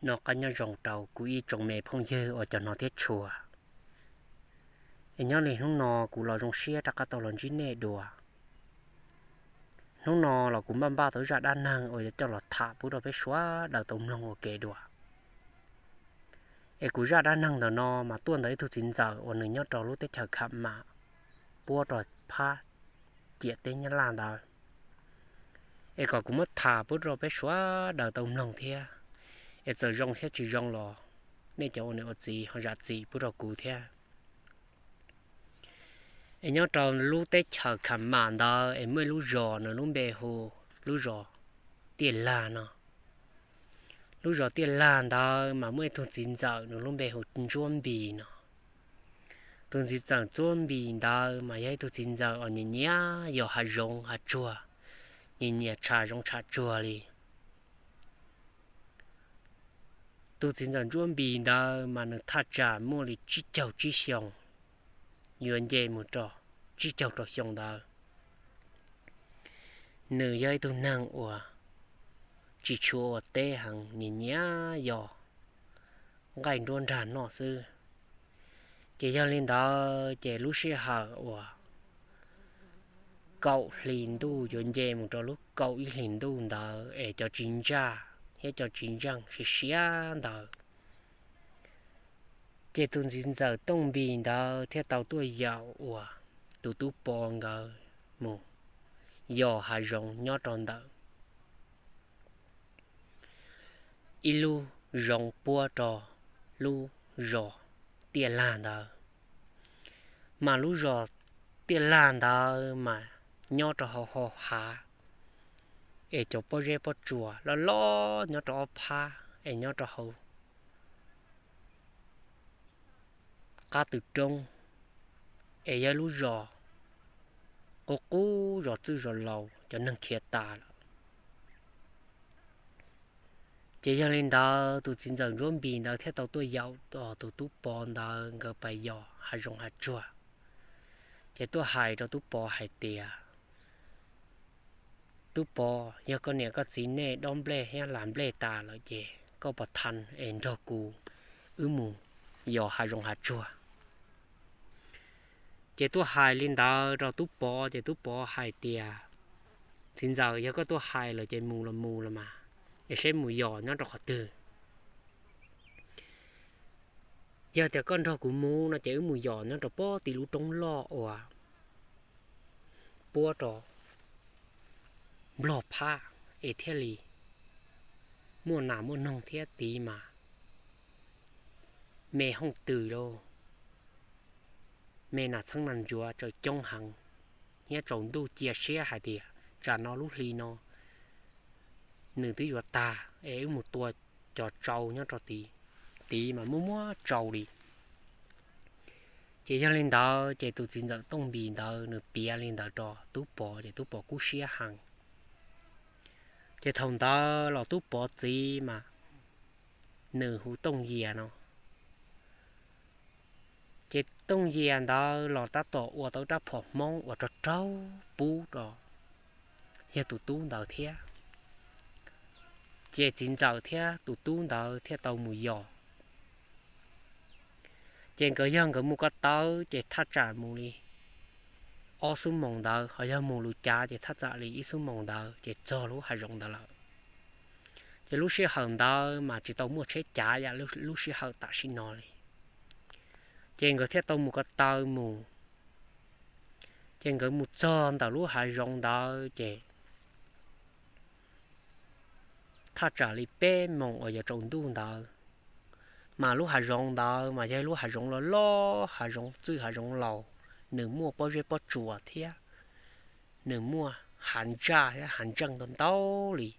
Noj qab nyob zoo rau kuv ib tsoom me phooj ywg uas cov hnov thiab tshua. Es nyob li hnub no kuv los zoo siab rov qab tau los ntsib nej dua. Hnub no los kuv npaj npaj tau zaj dab neeg uas yuav coj los tham pub rau peb sawv daws tau mloog ua ke dua. Es kuv zaj dab neeg ntawm no mas tuaj ntawm ib tug txiv ntxawm uas nws nyob rau lub teb chaws Kham Mam, puab rau phab ciam teb Nyab Laj ntawd. Es kom kuv muab tham pub rau peb sawv daws tau mloog thiab. Es txawm zoo thiab tsis zoo los nej cov ua niam ua txiv ho zam txim pub rau kuv thiab. Es nyob rau lub teb chaws Kham Mam ntawd es muaj ib lub zos nws lub npe hu lub zos Tiaj Lag no. Lub zos Tiaj Lag ntawd mas muaj ib tug txiv ntxawm nws lub npe hu Ntsuab Npis no. Tus txiv ntxawm Ntsuab Npis ntawd mas yog ib tug txiv ntxawm uas nyiam nyiam yos hav zoov hav tsuag, nyiam nyiam tsham zoov tsham tsuag li. Tus txiv ntxawm Ntsuab Npis ntawd mas nws thaj tsam muaj li tsib caug tsib xyoos, yuav nce mus rau tsib caug rau xyoo ntawd. Nws yog ib tug neeg uas tsis tshua ua teb heev, nyiam nyiam yos nqaij nruab nrag noj xwb. Ces yog li ntawd ces lub sij hawm uas kaum hli ntuj yuav nce mus rau lub kaum ib hlis ntuj ntawd es cov tsis ntsaj thiab cov tsis ntseej siav siav ntawd, ces tus txiv ntxawm Tooj Npis ntawd thiaj tau tuaj yaum uas tus tub Pov nkawd mus yos hav zoov nyob rau ntawm ib lub zoov puab rau lub zos Tiaj Lag ntawd. Mas lub zos Tiaj Lag ntawd mas nyob rau hauv hau hav, es cov pob zeb pob tsuas loj loj nyob rau ob phab es nyob rau hauv qab tw roob, es yog lub zos qub qub zos txwj zos laus cov neeg khiav tas lawm. Ces yog li ntawd tus txiv ntxawm Ntsuab Npis ntawd thiaj tau tuaj yaum tus tub Pov ntawd nkawd pais yos hav zoov hav tsuag. Ces tuaj hais rau tub Pov hais tias, tub Pov, yog koj niam koj txiv nej dob nplej thiab las nplej tas lawm ces koj puas tau es nrog kuv wb mus yos hav zoov hav tsuag? Ces tuaj hais li ntawd rau tub Pov ces tub Pov hais tias, txiv ntxawm, yog koj tuaj hais lawm ces mus los mus los mas, es saib mus yos nyob rau qhov twg. Yog tias koj nrog kuv mus no ces wb mus yos nyob rau pob tim lub roob loj uas puab rau Nplog phab es thiaj li muaj nas muaj noog thiab tid mas me hooj twm lauj, me nas txheeb nas ntsuav tsaws coob heev, thiab tsaus ntuj cia siab hais tias tsam no lub hli no nws twb yuav tag es wb mus tua cov tsau nyob rau tid, tid mas muaj muaj tsau li. Ces yog li ntawd ces tus txiv ntxawm Tooj Npis ntawd nws piav li ntawd rau tub Pov ces tub Pov kub siab heev. Ces thaum ntawd los tub Pov txiv mas nws hu Tooj Yias no. Ces Tooj Yias ntawd los tab tom ua tau rab phom Hmoob uas rog raug pub rau yog tus tub ntawd thiab. Ces txiv ntxawm thiab tus tub ntawd thiaj tau mus yos. Ces nkawd yog nkawd mus ko taw ces thaj tsam mus li ob xuab moos ntawd, ho yog mus lus cav ces thaj tsam li ib xuab moos ntawd ces txog lub hav zoov ntawd lawm. Ces lub sij hawm ntawd mas tsis tau muaj tsheb cav yam lub sij hawm tam sim no li. Ces nkawd thiaj tau mus ko taw mus. Ces nkawd mus txog ntawm lub hav zoov ntawd ces thaj tsam li peb moos uas yuav tsaus ntuj ntawd, mas lub hav zoov ntawd mas yog lub hav zoov loj loj, hav zoov txwj hav zoov laus, nws muaj pob zeb pob tsuas thiab nws muaj hav ntsaj thiab hav ntseej ntau ntau li.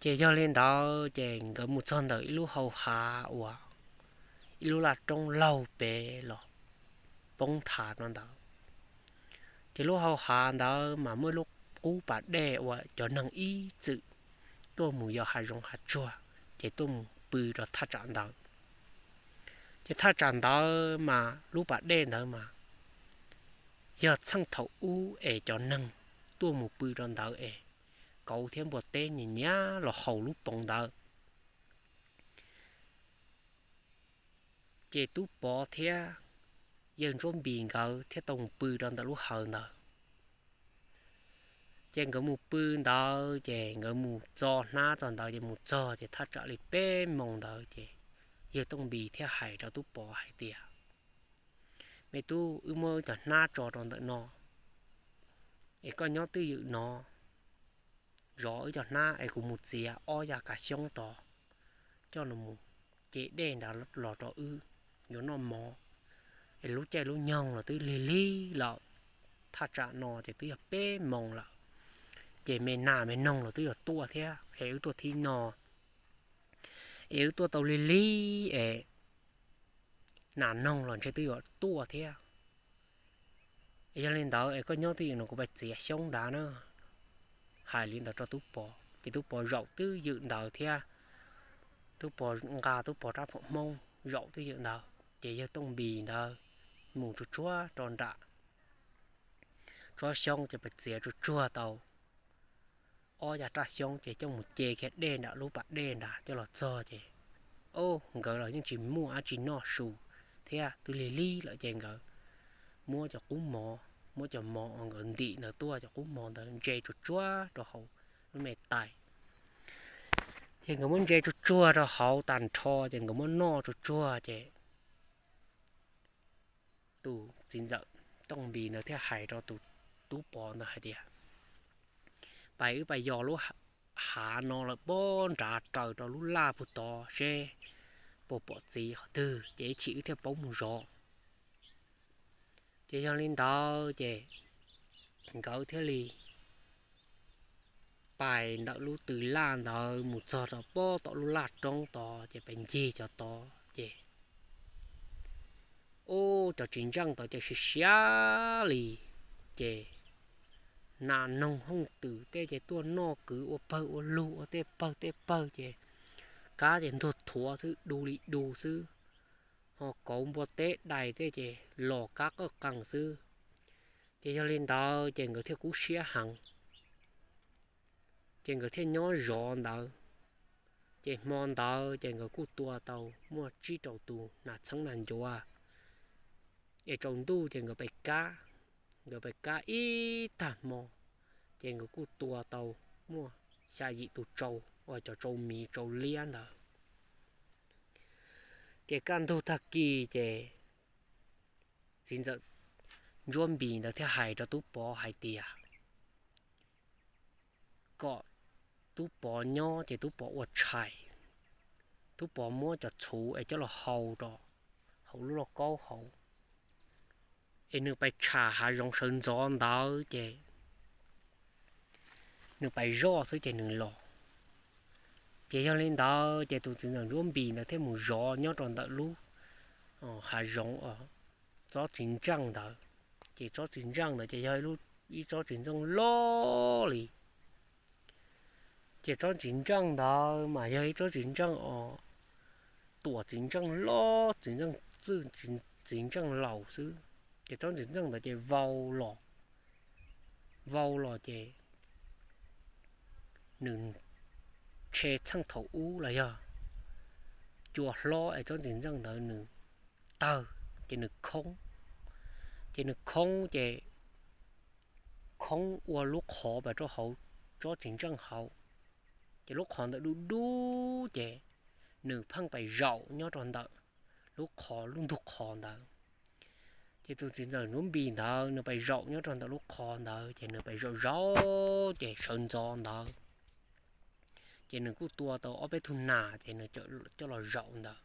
Ces yog li ntawd ces nkawd mus txog ntawm ib lub hau hav uas ib lub laj roob laug pem los poob nthav no ntawd. Ces lub hau hav ntawd mas muaj ib lub qub pas dej uas cov neeg ib txwm tuaj mus yos hav zoov hav tsuag, ces tuaj mus pw rau thaj tsam ntawd. Ces thaj tsam ntawd mas lub pas dej ntawd mas yog txheej thaum ub es cov neeg tuaj mus pw rau ntawd es kauv thiab npua teb nyiam nyiam los haus lub poov ntawd. Ces Tub Pov thiab yawg Ntsuab Npis nkawd thiaj tau mus pw rau ntawm lub hawv ntawd. Ces nkawd mus pw ntawd ces nkawd mus txo hnab txog ntawd ces mus txog ces thaj tsam li peb moos ntawd ces yawg Tooj Npis thiaj hais rau Tub Pov hais tias, Me tub, wb muab wb cov hnab tso rau ntawm no es koj nyob twj ywm no zov wb cov hnab es kuv mus txiav ob yas kav xyoob tod coj los mus ce dej nrad los rau wb, yuav noj mov es lub caij lub nyoog los twb lig lig lawm. Thaj tsam no ces twb yog peb moos lawm, ces me nas me noog los twb yuav tuaj thiab es wb tuaj thib no es wb tuaj tau lig lig es nas noog los ntshe twb yuav tuaj thiab. Yog li ntawd es koj nyob twj ywm no kuv pais txiav xyoob nrad na. Hais li ntawd rau Tub Pov ces Tub Pov zaum twj ywm ntawd thiab. Tub Pov nqa Tub Pov rab phom Hmoob zaum twj ywm ntawd ces yawg Tooj Npis ntawd mus tsuag tsuag rau nram tsob xyoob ces pais txiav tsuag tsuag tau ob yas raj xyoob ces coj mus ce kiag dej nram lub pas dej nrad coj los txog ces, o, nkawd los yeej tsis muaj dab tsi noj su thiab twb lig lig lawm ces nkawd muab cov qub mov, muab cov mov uas nkawd ntim ntawd tuaj, cov qub mov ntawd ntse tsuag tsuag rau hauv lub me tais. Ces nkawd muab ntse tsuag tsuag rau hauv tag nrho ces nkawd muab noj tsuag tsuag ces tus txiv ntxawm Tooj Npis ntawd thiaj hais rau tus Tub Pov ntawd hais tias, Pais, wb pais yos lub hav no lawm pob nrad raws rau lub laj puag tod seb puas pom txiv qhov twg ces ib chim wb thiaj paub mus zov. Ces yog li ntawd ces nkawd thiaj li pais ntawm lub tw laj ntawd mus txog rau pob tom lub laj roob tod ces pais ncig cov tod ces, ub, cov txiv ntseej tod ces siav siav li. Ces nas noog hooj twm tej ces tuaj noj kwv ua pawg ua lug ua tej pawg tej pawg ces kab ces ntuag thuav xwb, du li du xwb, ho kauv npua teb dais tej ces los kab qawj qees xwb. Ces yog li ntawd ces nkawd thiaj kub siab heev, ces nkawd thiaj nyob zov ntawd. Ces hmo ntawd ces nkawd kuj tua tau muaj tsib rau tus nas txheeb nas ncuav. Es tsaus ntuj ces nkawd pais kab, nkawd pais kab ib tag hmo, ces nkawd kuj tua tau muaj xya yim tus tsau uas cov tsau miv tsau liab ntawd. Ces kaj ntug tag kis ces txiv ntxawm Ntsuab Npis ntawd thiaj hais rau Tub Pov hais tias kom Tub Pov nyob ces Tub Pov ua tshais, Tub Pov muab cov txhuv es coj los hau rau hauv lub lauj kaub hauv, es nws pais tsham hav zoov sawv ntxov ntawd ces nws pais zoj xwb ces nws los. Ces yog li ntawd ces tus txiv ntxawm Ntsuab Npis ntawd thiaj mus zov nyob rau ntawm lub hav zoov tsob txiv ntseej ntawd. Ces tsob txiv ntseej ntawd ces yog ib tsob txiv ntseej loj li. Ces tsob txiv ntseej ntawd mas yog ib tsob txiv ntseej os, tuam txiv ntseej loj, txiv ntseej txwj, txiv ntseej laus xwb. Ces tsob txiv ntseej ntawd ces vau los, vau los ces nws tshe txheej thaum ub los yog cua hlob es tsob txiv ntseej ntawd nws tawg ces nws khoob. Ces nws khoob ces khoob ua lub qhov pais rau hauv tsob txiv ntseej hauv. Ces lub qhov ntawd dub dub ces nws pheej pais zaum nyob rau ntawm lub qhov, lub ntug qhov ntawd. Ces tus txiv ntxawm Ntsuab Npis ntawd nws pais zaum nyob rau ntawm lub qhov ntawd ces nws pais zaum zaum ces sawv ntxov ntawd ces nws kuj tua tau ob peb tug nas ces nws coj los zaum ntawd.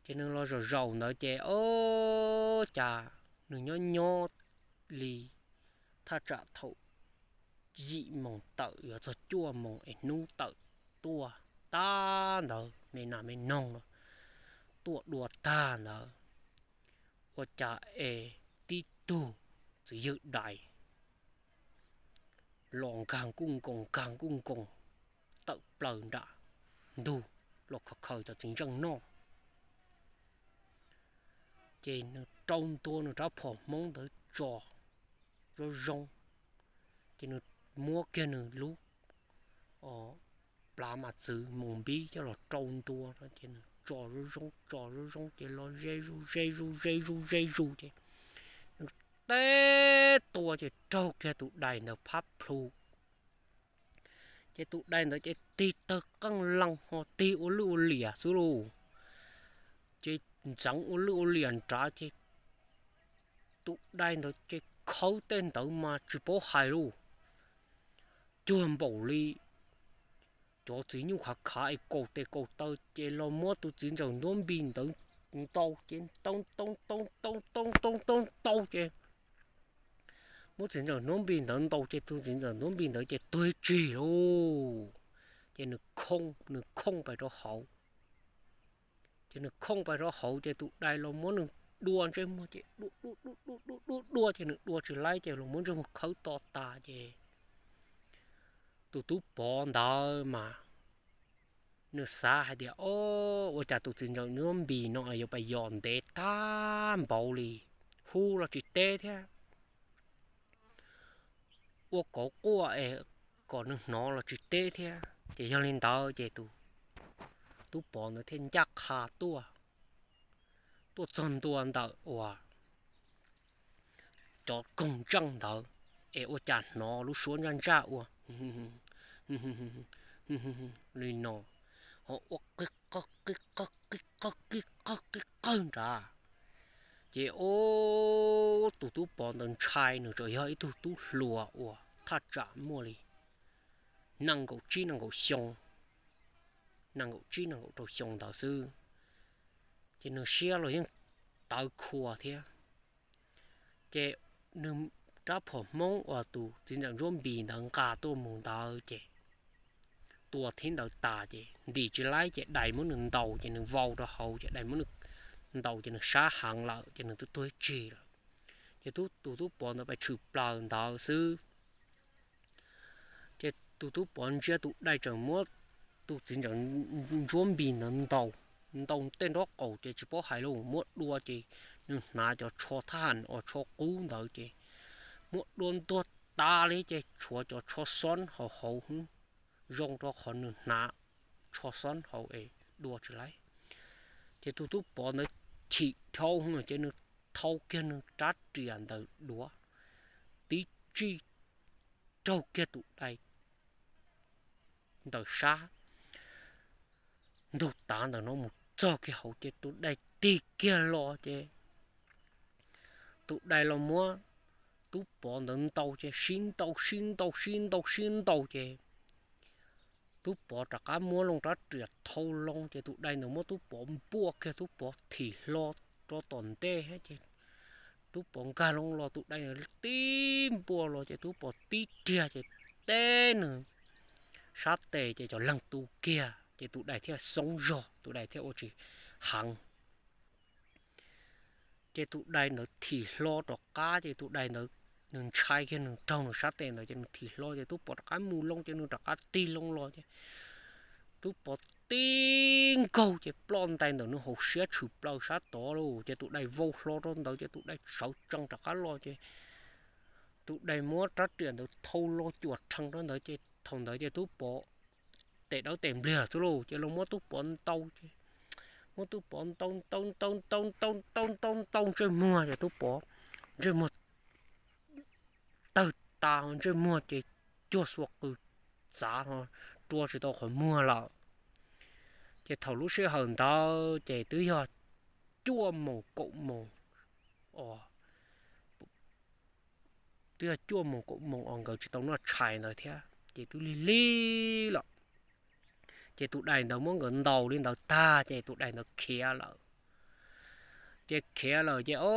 Ces nws los zaum zaum ntawd ces ob cas nws nyob nyob li thaj tsam thaum yim moos tawm yuav txog cuaj moos es hnub tawm tuaj tag ntawd me nas me noog los tuaj dua tag ntawd, ua cas es tib tug txiv ywg dais los nkag kuj nkoos nkag kuj nkoos tawm plaws nram ntug los khaws khaws cov txiv ntseej noj. Ces nws rau ntua nws rab phom Hmoob ntawd tso zoo zoo, ces nws muab kiag nws lub plav mas txwv mus npib coj los rau ntua ces nws tso zoo zoo tso zoo zoo ces los ze zus ze zus ze zus ze zus ces nws teb tua ces raug kiag tus dais ntawd phab plhu. Ces tus dais ntawd ces tig tawg qeej lees ho tig ua lwj ua liam xwb lauj. Ces ntxeev ua lwj ua liam nrad ces tus dais ntawd ces khawb tej ntawd mas tsis paub hais lauj, cuag npaum li cov txiv nyuj khav khav es kaum tes kaum taw ces los muab tus txiv ntxawm nruab npis ntawd ntaus ces ntaus ntaus ntaus ntaus ntaus ntaus ntaus ntaus ces muab txiv ntxawm nruab npis ntawd ntaus ces tus txiv ntxawm nruab npis ntawd ces tuag tsig lauj. Ces nws khooj nws khooj pais rau hauv. Ces nws khooj pais rau hauv ces tus dais los muab nws dua ntsej muag ces dua dua dua dua dua dua ces nws dua tsis laib ces los muab ntsej muag khawb to tas ces tus tub pov ntawd mas nws xav hais tias, o, ua cas tus txiv ntxawm nruab npis no yuav pais yos ntev tag npaum li, hu los tsis teb thiab, ua kauv quaj es kom nws hnov los tsis teb thiab. Ces yog li ntawd ces tus tub pov ntawd thiaj ncaj qha tuaj, tuaj txog ntua ntawm uas cov koog ntseej ntawd es ua cas hnov lub suab ntsaj ntsaj ua li no, ho ua qig qawg qig qawg qig qawg qig qawg qig qawg nrad. Ces ub, tus tub pov ntawd ntshai, nws tsuas yog ib tug tub hluas uas thaj tsam muaj li nees nkaum tsib nees nkaum xyoo, nees nkaum tsib nees nkaum rau xyoo ntawd xwb, ces nws siab los yeej tawv khuas thiab. Ces nws rab phom Hmoob uas tus txiv ntxawm Ntsuab Npis ntawd nqa tuaj mus ntawd ces tua thiab ntawd tas ces ntim tsis laib ces dais muab nws ntaus ces nws vau rau hauv ces dais muab nws ntaus ces nws sab heev lawm ces nws twb tuag ib tsig lawm. Ces tus tub pov ntawd pais tshwm plaws ntawd xwb. Ces tus tub pov ntsia tus dais tseem muab tus txiv ntxawm Ntsuab Npis ntawd ntaus, ntaus tej nraub qaum ces tsis paub hais lauj, muab dua ces nws hnav cov tsho thab ham uas tsho qub ntawd ces muab dua ntuag tas li ces tshuav cov tsho xob hauv hauv zoo rau qhov nws hnav tsho xob hauv es dua tsis laib. Ces tus tub pov ntawd chim dhau ces nws thau kiag nws rab riam ntawm duav, tib tsij raug kiag tus dais ntawm sab ntug tav ntawm no mus txog kiag hauv ces tus dais tig kiag los ces tus dais los muab tub pov ntawd ntaus ces sib ntaus sib ntaus sib ntaus sib ntaus ces tub pov rov qab muab loo rab riam thau loo ces tus dais ntawd muab tub pov npuaj kiag tub pov thim hlo rau tom ntej ces tub pov nkag loo los tus dais ntawd tib npuaj los ces tub pov tib riag ces teb nws sab tes ces cov leeg tu kiag ces tus dais thiaj xoob zog, tus dais thiaj ua tsis heev. Ces tus dais ntawd thim hlo rov qab ces tus dais ntawd nws ntshai kiag nws raug nws sab tes ntawd ces nws thim hlo ces tub pov rov qab mus loo ces nws rov qab tig loo los ces tub pov tib nkaug ces ploj ntais ntawm nws hauv siab tshwm plaws sab tod lauj. Ces tus dais vau hlo rau ntawd ces tus dais sawv tsees rov qab los ces tus dais muab rab riam ntawd thau los cuam rhees rau ntawd ces thaum ntawd ces tub pov tes dawb tes npliag xwb lauj ces los muab tub pov ntaus ces muab tub pov ntaus ntaus ntaus ntaus ntaus ntaus ntaus ntaus ntsej muag ces tub pov ntsej muag tawg tas, ntsej muag ces cuag xuas qws txav, rua tsis tau qhov muag lawm. Ces thaum lub sij hawm ntawd ces twb yog cuaj moos kaum moos os, twb yog cuaj moos kaum moos os, nkawd tsis tau noj tshais ntawd thiab ces twb lig lig lawm. Ces tus dais ntawd muab nkawd ntaus li ntawd tag ces tus dais ntawd khiav lawm. Ces khiav lawm ces o,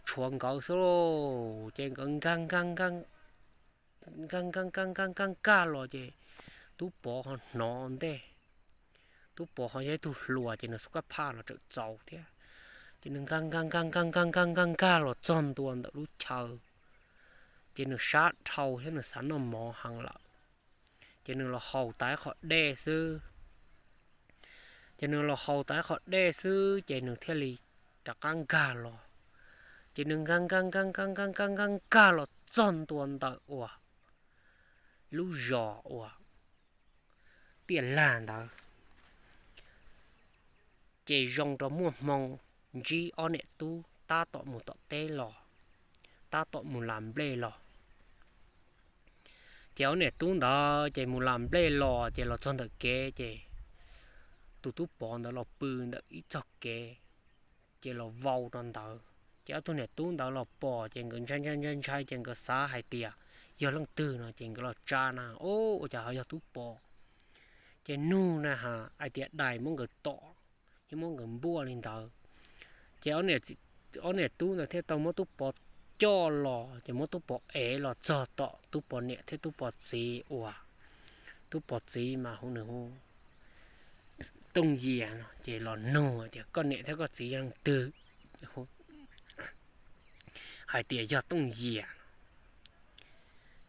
tshuav nkawd xwb lauj. Ces nkawd nkag nkag nkag nkag nkag nkag nkag nkag los ces tub pov ho hnov ntej. Tub pov ho yog ib tug hluas ces nws xub kab phaj los tseem txaus thiab. Ces nws nkag nkag nkag nkag nkag nkag nkag nkag los txog ntua ntawm lub chaw, ces nws sab dhau thiab nws xav noj mov heev lawm. Ces nws los haus tas ib qho dej xwb. Ces nws los haus tas ib qho dej xwb ces nws thiaj li rov qab nkag los. Ces nws nkag nkag nkag nkag nkag nkag nkag los txog ntua ntawm uas lub zos uas tiaj lag ntawd. Ces zoo rau muaj hmoo ntsib ob niam tub tab tom mus tom teb los, tab tom mus las nplej los. Ces ob niam tub ntawd ces mus las nplej los ces los txog ntawm kev ces tus tub pov ntawd los pw ntawm ib txog kev, ces los vau rau ntawd. Ces ob tug niam tub ntawd los pom ces nkawd ntshai ntshai ntshai ntshai ces nkawd xav hais tias yog leej twg no ces nkawd los tsa na, o, ua cas ho yog tub pov. Ces nug na has hais tias dais muab nkawd tom thiab muab nkawd npuaj li ntawd. Ces ob niam tub ntawd thiaj tau muab tub pov coj los, ces muab tub pov ev los txog tom tub pov niam thiab tub pov txiv uas tub pov txiv mas hu nws hu Tooj Yias no, ces los nug tias koj niam thiab koj txiv yog leej twg, hais tias yog Tooj Yias.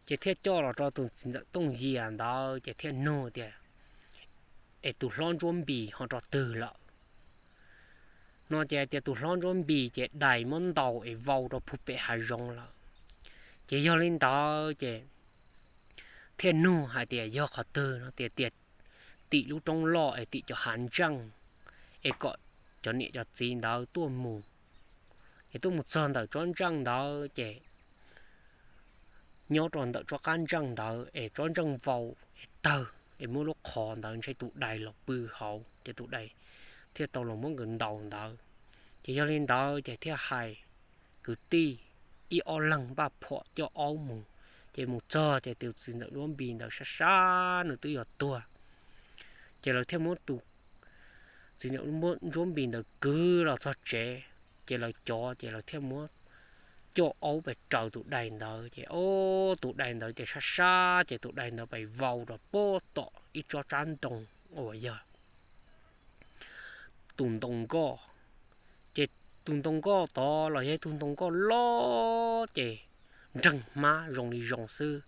Ces thiaj coj los rau tus txiv ntxawm Tooj Yias ntawd ces thiaj nug tias es tus hlob Ntsuab Npis ho rau twg lawm no. Ces hais tias tus hlob Ntsuab Npis ces dais muab ntaus es vau rau pem hav zoov lawm. Ces yog li ntawd ces thiaj nug hais tias yog qhov twg no tias tias tim lub roob loj es tim cov hav ntseej, es kom cov niam cov txiv ntawd tuaj mus. Es tuaj mus txog ntawm tsob ntseej ntawd ces nyob rau ntawm tsob qab ntseej ntawd es tsob ntseej vau es tawg es muab lub qhov ntawd ntshe tus dais los pw hauv ces tus dais thiaj tau los muab nkawd ntaus ntawd. Ces yog li ntawd ces thiaj hais kwv tij ib ob leeg npaj phom coj aub mus. Ces mus txog ces tus txiv ntxawm Ntsuab Npis ntawd sab sab nws twb yuav tuag. Ces lawv thiaj muab tus txiv ntxawm Ntsuab Npis ntawd kwv los txog tsev, ces lawv cov ces lawv thiaj muab coj aub pes raws tus dais ntawd. Ces o, tus dais ntawd ces sab sab ces tus dais ntawd pes vau rau pem tom ib tsob tsab ntoo uas yog tus ntoo nkoj. Ces tus ntoo nkoj tod los yog ib tug ntoo nkoj loj ces nreeg hmab zoo li zoo xwb.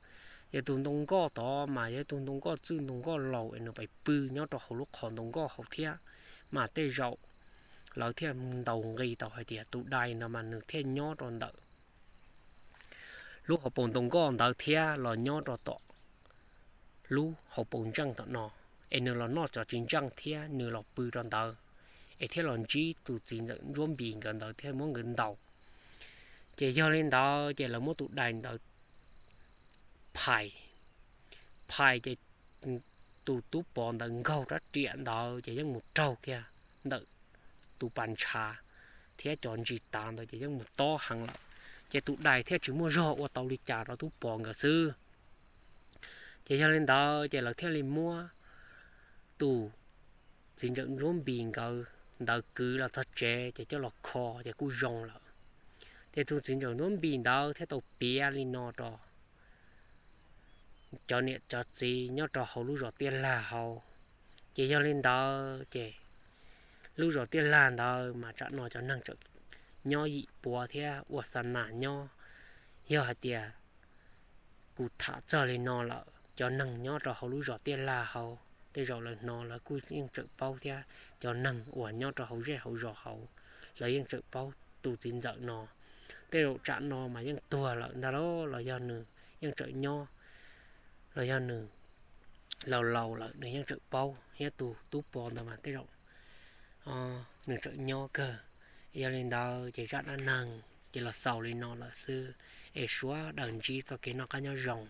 Ces tus ntoo nkoj tod mas yog ib tug ntoo nkoj txwj ntoo nkoj laus es nws pes pw nyob rau hauv lub qhov ntoo nkoj hauv thiab. Mas tej zaum lawv thiaj ntaus nqi tau hais tias tus dais ntawd mas nws thiaj nyob rau ntawm lub hauv paus ntoo nkoj ntawd thiab los nyob rau tom lub hauv paus ntseej tom no, es nws los noj cov tsis ntseej thiab nws los pw rau ntawd, es thiaj los ntsib tus txiv ntxawm Ntsuab Npis nkawd ntawd thiaj muab nkawd ntaus. Ces yog li ntawd ces lawv muab tus dais ntawd phais, phais ces tus tub pov ntawd nkaug rab riam ntawd ces yeej mus raug kiag ntawm tus pas ntshav thiab cov ntsis tav ntawd ces yeej mus tob heev lawm. Ces tus dais thiaj tsis muaj zog ua tau li cas rau tub pov nkawd xwb. Ces yog li ntawd ces lawv thiaj li muab tus txiv ntxawm Ntsuab Npis nkawd ntawd kwv los txog tsev ces coj los kho ces kuj zoo lawm. Ces tus txiv ntxawm Ntsuab Npis ntawd thiaj tau piav li no rau cov niam cov txiv nyob rau hauv lub zos Tiaj Lag hauv. Ces yog li ntawd ces lub zos Tiaj Lag ntawd mas tsam no cov neeg tseem nyob yim puav thiab ua xa nas nyob. Yog hais tias kuv tham txog li no lawm, cov neeg nyob rau hauv lub zos Tiaj Lag hauv tej zaum lawv hnov lawv kuj yeej tseem paub thiab. Cov neeg uas nyob rau hauv zej hauv zos hauv, lawv yeej tseem paub tus txiv ntxawm no. Tej zaum tsam no mas yeej tuag lawm ntag los, los yog nws yeej tseem nyob, los yog nws laus laus lawm nws yeej tseem paub thiab. Tus tub pov ntawd mas tej zaum nws tseem nyob kawg. Yog li ntawd ces zaj dab neeg ces los xaus li no lawm xwb, es sawv daws ntsib txoj kev noj qab nyob zoo.